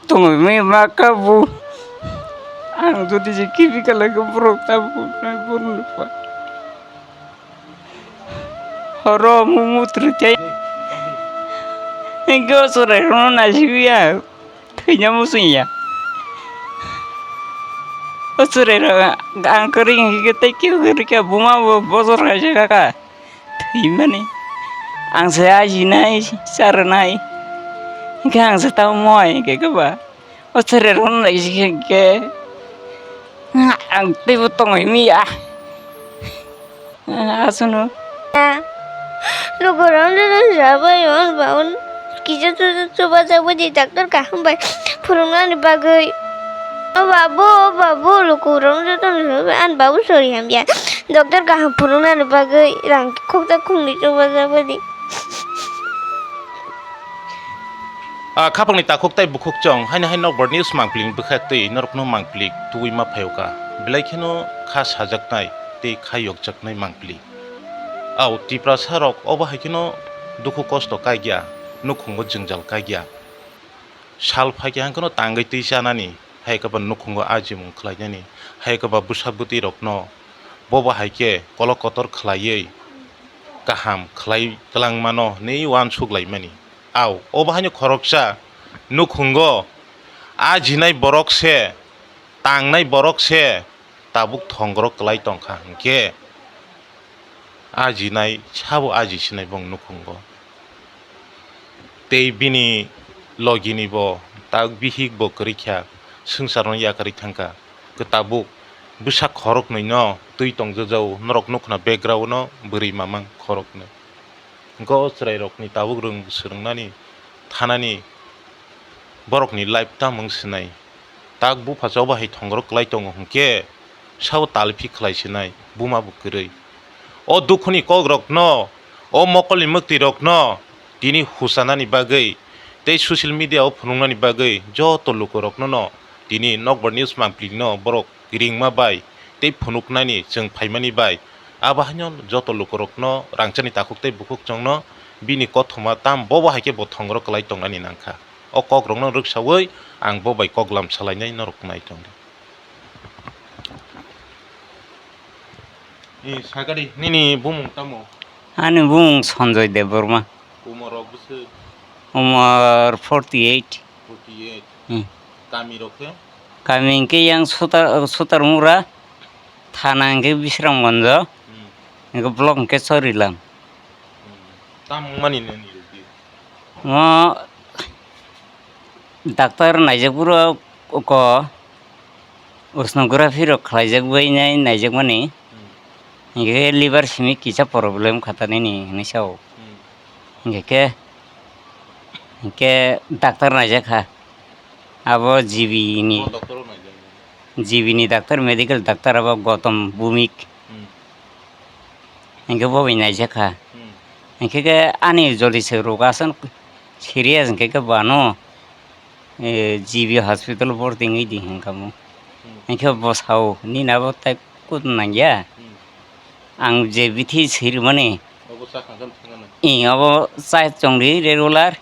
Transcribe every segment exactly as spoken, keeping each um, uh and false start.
Tongwi ma kha bo. Ang jodi je kibi kala khe borok ta bo, borok ni pa. Horo mu mutri tei. Engke o chwrai rokno naisingwi ya. Thwina muchung ya. O chwrai rok ang kwrwi hinkhe tei kiu kwrwi kha buma bo bojor kaisa kha kha. Thwimani. Ang se ajinai, charwnai. Hinkhe ang se tamo moi hinkhe khe ba. O chwrai rok naisingkhe ang teibo tongwi manya. Aswkno. Lukurok joto sabai hwn ba hwn kisa chubajakbaidi doctor kaham bai phunuknani bagwi. O babu, o babu, lukurok joto sabai ani babu sori hamya. Doctor kaham phunuknani bagwi rang khoksa khoknwi chubajakbaidi. A khapangni takhuk tei bukhuk chwng haino hai nokbar news mangpili bwkha twi norokno mangpili tubui ma phaio kha. Belai kheno kha sajaknai tei kha yokjaknai mangpili. Au Tiprasa rok obo hai kheno dukhu kosto kaikya, nukhungo jwngjal kaikya. Sal phaikya hwnkheno tangwi twi chanani, hai khe ba nukhungo ajimung khlainani, hai khe ba bwsa bwtwi rokno bobo hai khe kolok kotor khlaiwi kaham khlai twlangmano hinwi uansuk laimani. Au, obo haino khoroksa nukhungo ajinai borok se, tangnai borok se tabuk thongro kwlai tongkha hinkhe ajinai sabo aji sinai bong nukhungo. Tei bini logini bo tak bihik bo kwrwi kha, swngcharno yakarwi thangkha. Khe tabuk bwsa khoroknwino twi tongjajao, norok nukhna background-o bwrwi mamang khoroknwi. Hwnkhe o chwrairokni tabuk rwng swrwngnani thanani borokni life tamo wng sinai. Tak bupha se obo hai thongro kwlai tongo hwnkhe sao talphi khlai sinai buma bo kwrwi. O dukhuni kokrokno, o mokolni mwktwirokno tini huchanani bagwi tei social media-o phunuknani bagwi joto lukurokno no tini nokbar news mangpili no borok ringma bai tei phunuknani chwng phaimani bai, abo haino joto lukurokno rangchakni takhuk tei bukhuk chwngno bini kothoma tam bobo hai khe bo thongro kwlai tongnani nangkha. O kokrokno rwksawi ang bo bai koklam salainai norok nai tongdi. Ni sakadi nini bumung tamo? Ani bumung Sanjoy Debbarma. Umor rok bwswk? Umor forty eight. Forty eight. Hmm. Kami rok khe? Kami hwnkhe yang Sutar, Sutarmura, thana hwnkhe Bisramganjo, hmm, hwnkhe block hwnkhe Chorilam. Hmm. Tamo mani nini rwdi? Mo doctor naijak buro ko, sonography rok khlaijak bai nai naijakmani. Hmm. Hingke liver simi kisa problem khatanini hinui sao. Hmm. Hingke ke, hingke doctor naijak kha. Abo G B ni, o doctor o naijak. G B ni doctor, medical doctor abo Gautam Bhumik. Hmm. Hingke bo bai naijak kha. Hmm. Hingke ke ani jodi se rok aswk serious hingke ke bo ano, eh, G B hospital borti wngwi di hingka mo. Hmm. Hingke bo sao, "Nini abo tai kut nangya." Hmm. Ang je bithi sirmani. Obo cha khangkhe thangano. I, obo cha chongri regular.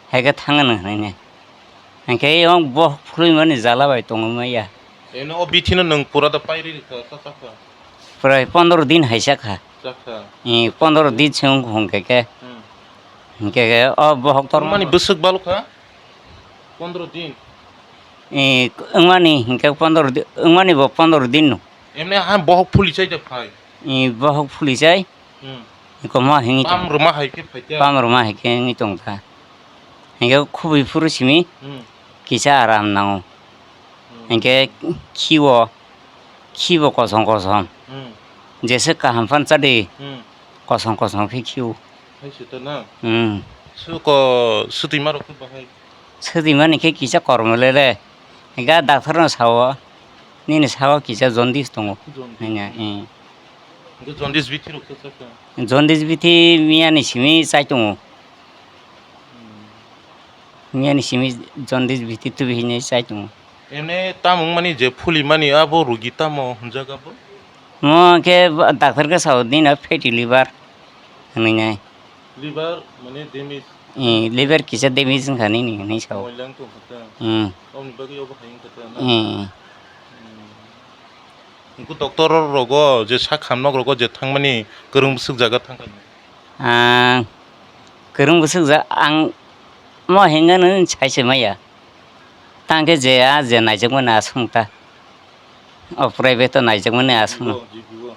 Hai khe thangano hwnwi. Hingke eyang bohok phulwi mani jala bai tongwi maya. Eno o bithi no nwng pura da pai riri kha, cha cha kha. Prai pondro din hai cha kha. Cha kha. I, pondro din se wng hingke ke. Hmm. Hingke ke o bohok tor mani bwswk balu kha? Pondro din. I, wngmani hingke pondro di-, wngmani bo pondro din no. Emne ha bohok phuli chai de phai. I, bohok phuli chai. Hmm. Iko ma hingi tong. Pam rwma hai khe phai khe. Pam rwma hai khe wngwi tong kha. Hingke khubui phuru simi, hmm, kisa aram nango. Hmm. Hingke khiwo, khibo kosom kosom. Hmm. Jese kaham phan chadi, hmm, kosom kosom khe khiwo. Hai se to na? Hmm. Suko sutwi ma rok khe bahai. Sudimani khe kisa kormo lele. Hingke doctor no sao, nini sao kisa jaundice tongo. Jaundice. Hingke, eh. Hingke jaundice bithi rok khe chakha? Jaundice bithi miyani simi chai tongo. Hmm. Miyani simi jaundice bithi tubi hinwi chai tongo. Emne tamo wngmani je phuli mani abo rugi tamo hwnjak abo? Mo khe doctor khe sao nini fatty liver hinwi nai. Liver mane damage? Eh, liver kisa damage wngkha nini hinwi sao. Moila wngtong kha ta. Hmm. Oboni bagwi obo hai wngkha ta na? Hmm. Hmm. Hwnkhe doctor rogo je sak hamnok rogo je thangmani kwrwng bwswk jaga thangkha? Ah, kwrwng bwswk ja-, ang mo hinga nw sai se maya. Tang khe je, ah, je naijakmani aswk ta. O private o naijakmani aswk no. G B o, G B o.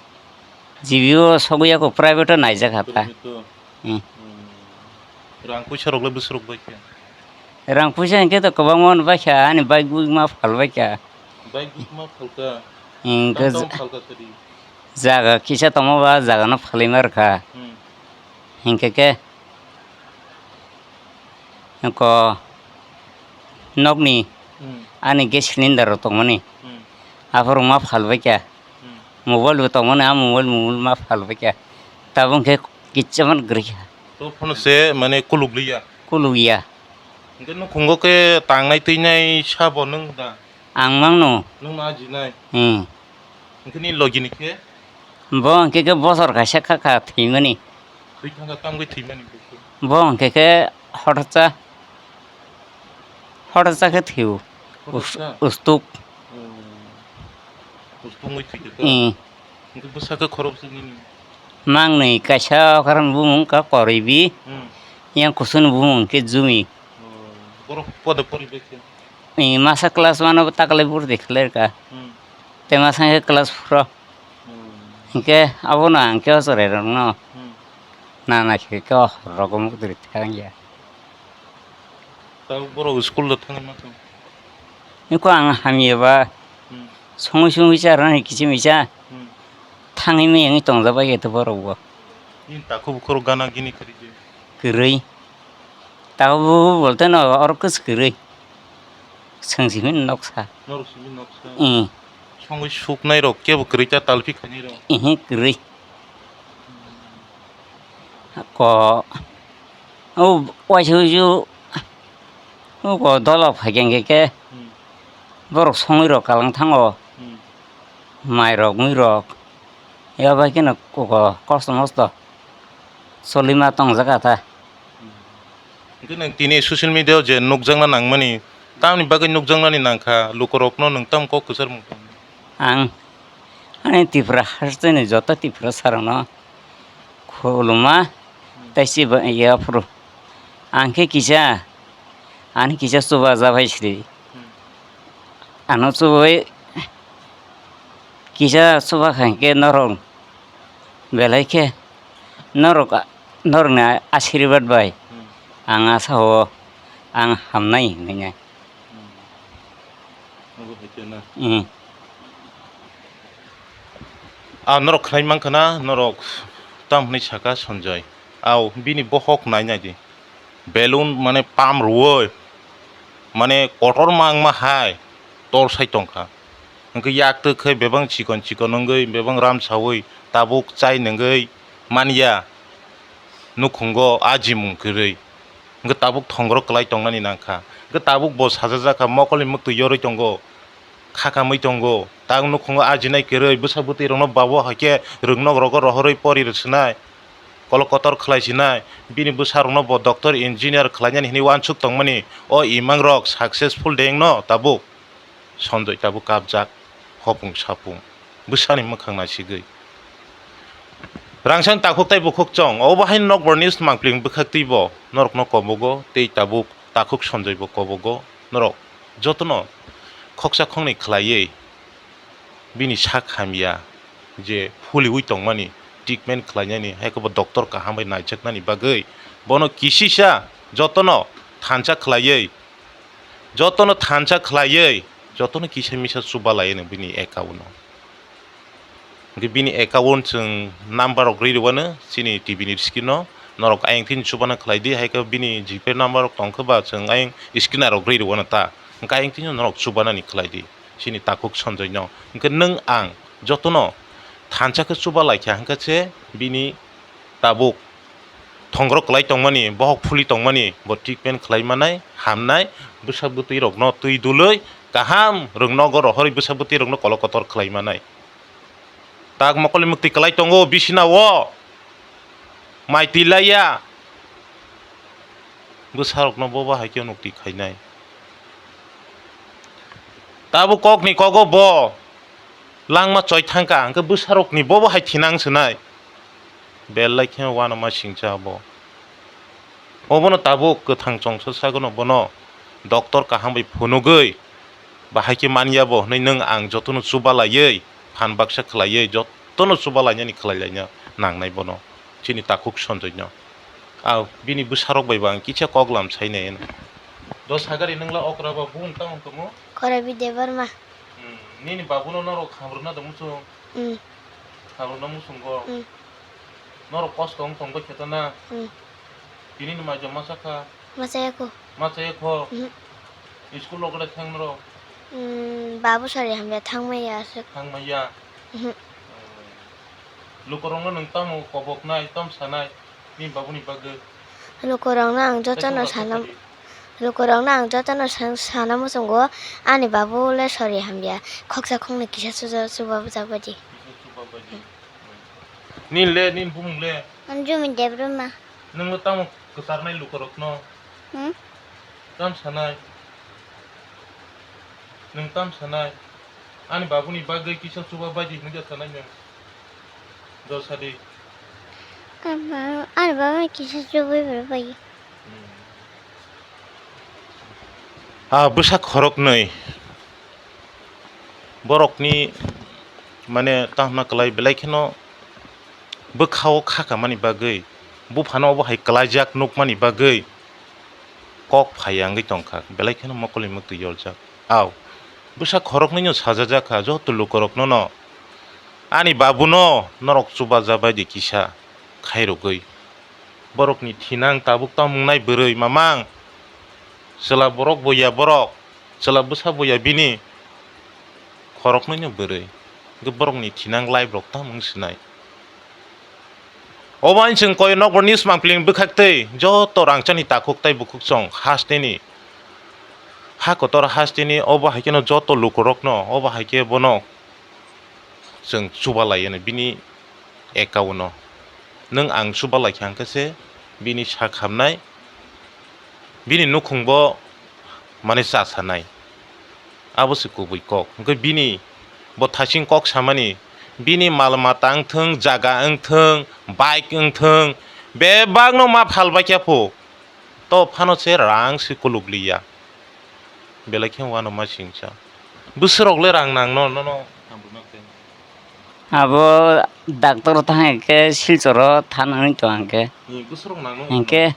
G B o sogwi ya kho, private o naijak ha ta. Private o. Hmm. Hmm. Rang puisa rok le bwswk rok bai khe? Rang puisa hinkhe to kwbangma no bai kha, ani bike buk ma phal bai kha. Bike buk ma phal kha? Hmm, tamo tamo phal kha kadi? Jaga kisa tongma ba jaga no phalwi ma rwkha. Hmm. Hinkhe khe ko nokni Hmm. ani gas cylinder rok tongmani. Hmm. Aphuru ma phalbai kha. Hmm. Mobile bo tongmani, a mobile, mobile ma phalbai kha. Tabuk khe kichama kwrwi kha. To phano se mane kuluk liya? Kuluk ya. Hwnkhe nukhungo khe tangnai twinai sabo nwng da? Ang mangno. Nwng ma ajinai? Hmm. Hwnkhe ni logi ni khe? Bo hwnkhe khe bosor kaisa kha kha thwimani. Thwi thangkha, tamgwi thwimani bo khe? Bo hwnkhe khe horsa, horsa khe thwiyo. Horsa? Ustuk. Oh. Ustuk wngwi thwikha khe? Hmm. Hwnkhe bwsa khe khoroksa nini? Mangnwi, kaisa okra ni bumung kha Koribi, Hmm. yang kusu ni bumung khe Jumi. Oh. Borok pode poribai khe? Eh, masa class one o taklai bwrwi khlai rwkha. Hmm. Tei masa khe class four o. Hmm. Hinkhe abono ang khe o chwrairokno Hmm. nana khe khe o horrogo mukdri thangya. Tabuk borok school rok thangwi ma thang? Eko ang hamya ba Hmm. songwi songwi charwna kisa misa Hmm. thangwi maya wngwi tongjabai khe borok bo. Nini takhuk bukhuk rok gana gini kwrwi de? Kwrwi. Tabuk bolte no oro kwchwk kwrwi. Chwng simi noksa. Norok simi noksa. Mm. Songwi suknai rok kebo kwrwi ta talpi khainai rok. Ehe, kwrwi. Ko, o waisa uju, o ko dolo phaikhe hwnkhe khe, Hmm. borok songwi rok kalang thango. Hmm. Mai rok, mui rok. Yabai kheno ko, ko, kosto mosto. Solima tongjaga ta. Hwnkhe nwng tini social media o je nukjakna nangmani, tamni bagwi nukjaknani nangkha, lukurokno nwng tamo kok kwcharmung tong? Ang ani Tripura hasteni joto Tripura sarokno khuluma tei si ba, ya phuru. Ang khe kisa, ani kisa chubajabai sri. Ano chubai kisa chubakha hinkhe norok belai khe norok, norokni asirwad bai Hmm. ang asa o ang hamnai hinwi nai. Hmm. Obo hai khe na? Hmm. Ah, norok khlai mankha na, norok tam hwnwi saka Sanjoy. Au, bini bohok nai nai di. Balloon mane pam rwui, mane kotor ma wngma hai tor sai tongkha. Hwnkhe yak twk khe bebang chikon chikon wngwi, bebang ram saui, tabuk chai nungwi manya nukhungo ajimung kwrwi. Hwnkhe tabuk thongro kwlai tongnani nangkha. Hwnkhe tabuk bo sajajak kha, mokolni mwktwi yorwi tongo. Khakamwi tongo. Tang nukhungo ajinai kwrwi, bwsa bwtwi rokno babo hai khe rwngno rogo rohorwi pori rwswnai, kolo kotor khlai sinai. Bini bwsa rokno bo doctor, engineer khlainani hinwi uansuk tongmani. O imang rok successful dengno tabuk Sanjoy tabuk kapjak hopung sapung bwsani mwkhang naisigwi. Rangsang takhuk tei bukhuk chong, obo hai nokbar news mangpling bwkhak twi bo norokno kobogo tei tabuk takhuk Sanjoy bo kobogo. Norok jotono khoksa khoknwi khlaiwi bini sak hamya je phuliui tongmani, treatment khlainani, hai khe bo doctor kaham bai naijaknani bagwi bono kisisa jotono thansa khlaiwi, jotono thansa khlaiwi, jotono kisa misa chuba laiwi bini account o. Hwnkhe bini account chwng number rok rwi rwano chini T V ni screen o, norok ayang thini chubana khlai di, hai khe bini G Pay number rok tong khe ba chwng ayang scanner rok rwi rwano ta, hwnkhe ayang thini norok chubanani khlai di chini takhuk Sanjoy no. Hwnkhe nwng ang jotono thansa khe chuba lai kha, hwnkhe se bini tabuk thongro kwlai tongmani, bohok phuli tongmani, bo treatment khlai manai, hamnai, bwsa bwtwi rokno twi dului, kaham rwngnogo rohorwi bwsa bwtwi rokno kolo kotor khlai manai. Tak mokolni mwktwi kwlai tongo bisina o, mai twi laiya. Bwsarokno bobo hai khe nukti khainai. Tabuk kokni kogo bo langma choi thangkha, hwnkhe bwsarokni bobo hai thinang swnai. Belai khe uanama singcha abo. Obono tabuk kwthang chongsa sagono bono doctor kaham bai phunugwi bahai khe manya bo hwnwi nwng ang jotono chubalaiwi phan baksa khlaiwi jotono chubalainani khlailaina nangnai bono, chini takhuk Sanjoyno. A bini bwsarok bai bo ang kisa kok lam sainai hwno. Do sagari nwngla okra ba bung tamo tongmo? Korabi Debbarma. Hmm, nini babuno norok khamrwna da muchung? Hmm. Khamrwna muchungo? Hmm. Norok kosto wng tong bai khe ta na? Hmm. Tini ni mai joma sakha? Machaya kho. Machaya kho? Hmm. School rok le thang norok? Hmm, babu sari hamya thang maya aswk. Thang maya? Hmm. Lukurokno nwng tamo koboknai, tamo sanai? Bini babuni bagwi. Lukurokno ang jotono sana, lukurokno ang jotono sa-, sana muchungo, ani babu le sori hamya, khoksa khoknwi kisa chuja-, chuba bwjak baidi. Kisa chuba baidi. Nini le, nini bumung le? Anjumi Debbarma. Nwng le tamo kwcharnai lukurokno? Hmm? Tam sanai? Nwng tam sanai? Ani babuni bagwi kisa chuba baidi hwnwi ja sanai nwng? Josadi. Ani baba, ani baba kisa chubui bwrwi bai. Hmm. A bwsa khoroknwi borokni, mane, tamo hwnna kwlai belai kheno bwkha-o kha kamani bagwi, buphano obo hai kwlaijak nukmani bagwi kok phaiya wngwi tongkha, belai kheno mokolni mwktwi yoljak. Au, bwsa khoroknwino sajajak kha, joto lukuroknono, ani babuno norok chubaja bai di kisa khairogwi. Borokni thinang tabuk tamo wngnai bwrwi mamang, chwla borok bo ya borok, chwla bwsa bo ya bini, khoroknwino bwrwi, hwnkhe borokni thinang life rok tamo wng sinai. Obo hai chwng koi nokbar news mangpili bwkhak tei joto rangchakni takhuk tei bukhuk chwng hasteni ha kotor hasteni obo hai kheno joto lukurokno obo hai khe bono chwng chubalai hwnwi bini account-o. Nwng ang chubalai kha hwnkhe se bini sak hamnai, bini nukhungbo mane cha sanai. Abo se kubui kok. Hwnkhe bini bo thasing kok samani, bini mal mata wngthwng, jaga wngthwng, bike wngthwng, bebakno ma phalbai khe pho. To phano se rang se kuluk liya. Belai khe uanama singcha. Bwswrok le rang nang no, no, no. Abo doctor thang khe Silchoro thanani to ang khe. Hmm, bwswrok nang no. Hwnkhe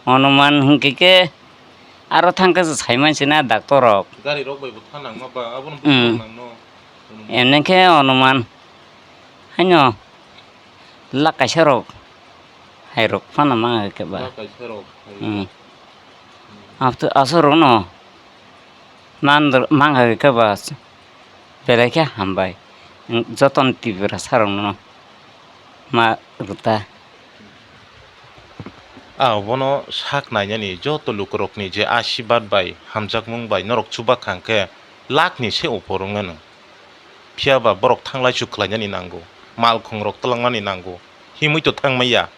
onuman hwnkhe khe aro thang khe sai mansi na doctor rok. Gari rok bai bo thanang ma ba, abono hmm. Bwswrok nang no. Emne khe onuman. Haino. Lak kaisa rok hai rok phano ma hai khe ba. Lak kaisa rok hai rok. Hmm. Aphto aswk rok no nan rok ma hai khe ba belai khe hambai. Joto ni Tiprasa rok no ma rwta. A bono sak nainani joto lukurokni je asibad bai hamjakmung bai norok chuba kha hwnkhe lakni se upor wngmano. Phiya ba borok thanglai su khlainani nango, malkhungrok twlangmani nango, himwi to thangmaya.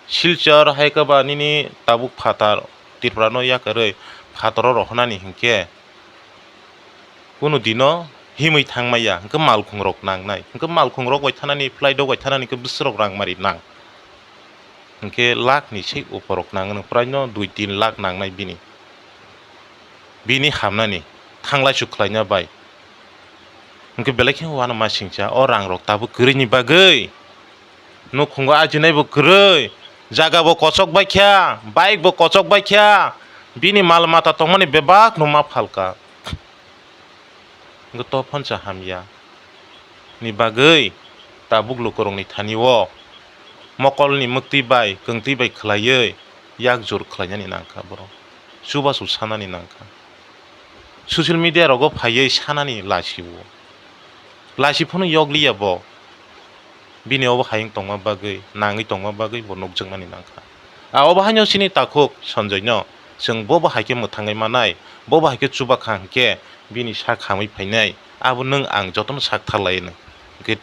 Silchar hai khe ba nini tabuk phatar Tripura no yakarwi phataro rohornani hinkhe kunu dino himwi thangmaya, hinkhe malkhungrok nangnai. Hinkhe malkhungrok bai thanani, flight rok bai thanani khe bwswrok rang mari nang. Hinkhe lakh ni se uporok nang, nwng prai no dui tin lakh nangnai bini. Bini hamnani thanglai su khlaina bai. Hinkhe belai khe uanama singcha o rang rok tabuk kwrwini bagwi. Nukhungo ajinai bo kwrwi, jaga bo kochok bai kha, bike bo kochok bai kha, bini mal mata tongmani bebak no ma phalka. Hwnkhe to phansa hamya ni bagwi tabuk lukurokni thani o mokolni mwktwi bai kwngtwi bai khlaiwi yak jur khlainani nangkha borok, chubachu sanani nangkha. Social media rogo phaiwi sanani lachio, lachi phano yokliya bo. Bini obo hayung tongma bagwi, nangwi tongma bagwi bo nukjaknani nangkha. A obo haino chini takhuk Sanjoino chwng bobo hai khe mwthangwi manai, bobo hai khe chuba kha hwnkhe bini sak hamwi phainai, abo nwng ang jotono sak tharlai hwno. Hwnkhe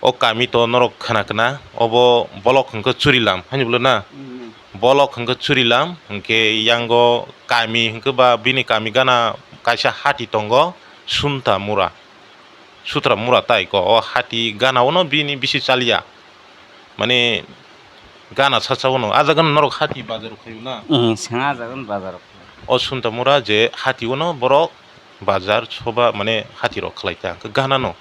o kami to norok khna khna, obo bolok hwnkhe Churilam, haino bwlwi na? Mm. Bolok hwnkhe Churilam, hwnkhe yango kami hwnkhe ba bini kami gana kaisa hati tongo, Sunta Mura. Sutra Mura tai ko, o hati gana ono bini bisi chaliya. Mane gana sacha ono. A jaga norok hati bazar khayo na? Ee, seng a jaga bazar. O Sunta Mura je hati ono borok bazar soba mane hati rok khlai ta hwnkhe gana no.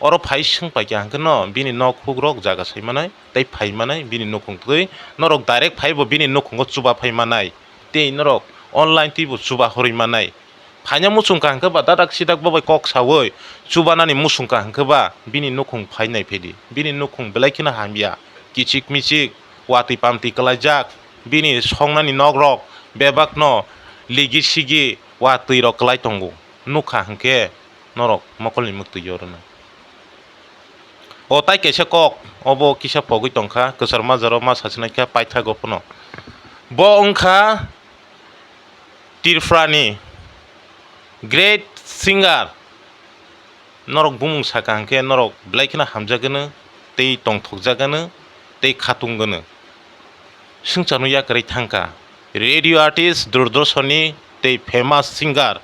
Oro phai swng pai kha hwnkhe no bini nok huk rok jaga sai manai tei phai manai bini nukhung twi norok direct phai bo bini nukhungo chuba phai manai tei norok online twi bo chuba horwi manai. Phaina muchung kha hwnkhe ba dadak sidak bo bai kok saui chubanani muchung kha hwnkhe ba bini nukhung phai nai phedi. Bini nukhung belai kheno hamya, kichik michik, watwi pamtwi kwlaijak. Bini songnani nok rok bebak no ligi sigi watwi rok kwlai tongo. Nukha hwnkhe norok mokolni mwktwi yo rwna. O tai kaisa kok, obo kisa pogwi tongkha, kwchar majaro ma sachinai kha paithago phano. Bo wngkha Tripurani great singer. Norok bumung saka hwnkhe norok belai kheno hamjagwno tei tongthokjagwno tei khatungwno. Swngcharno yakarwi thangkha radio artist, Doordarshonni tei famous singer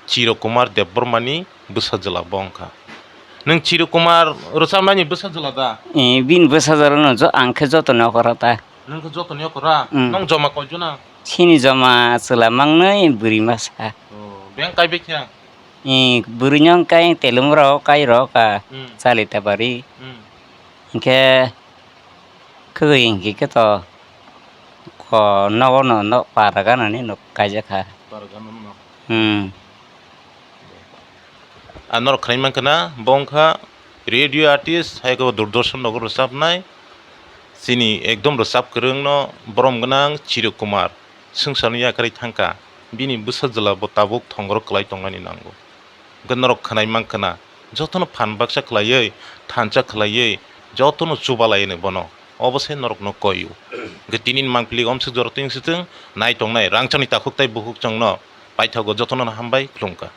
Chiru Kumar Debbarmani bwsa jwla bo wngkha. Nwng Chiru Kumar rwchapnani bwsa jwla da? Eh, bini bwsa jwlano jo-, ang khe jotoni okora ta. Nwng khe jotoni okora? Mm. Nwng joma koijona? Chini joma chwla mangnwi bwrwi masa. Oh, beng kaibai khe? Eh, bwrwino kai telung rok, kai rok ka. Mm. Chali ta bari. Mm. Hinkhe kwrwi hinkhe khe to ko nogo no, no para ganani nok kaijak kha. Para ganani nok. Hmm. A norok khnai mankha na, bo wngkha radio artist, hai khe bo Doordarshan nogo rwchapnai. Chini ekdom rwchap kwrwngno borom gwnang Chiru Kumar. Swngcharno yakarwi thangkha. Bini bwsa jwla bo tabuk thongoro kwlai tongnani nango. Hwnkhe norok khnai mankha na, jotono phan baksa khlaiwi, thansa khlaiwi, jotono chubalai hwnwi bono. Obo se norokno koi-o. Hwnkhe tinini mangpili omswk jora twingswtwng, nai tongnai rangchakni takhuk tei bukhuk chwngno paithago, jotono hambai khulumkha.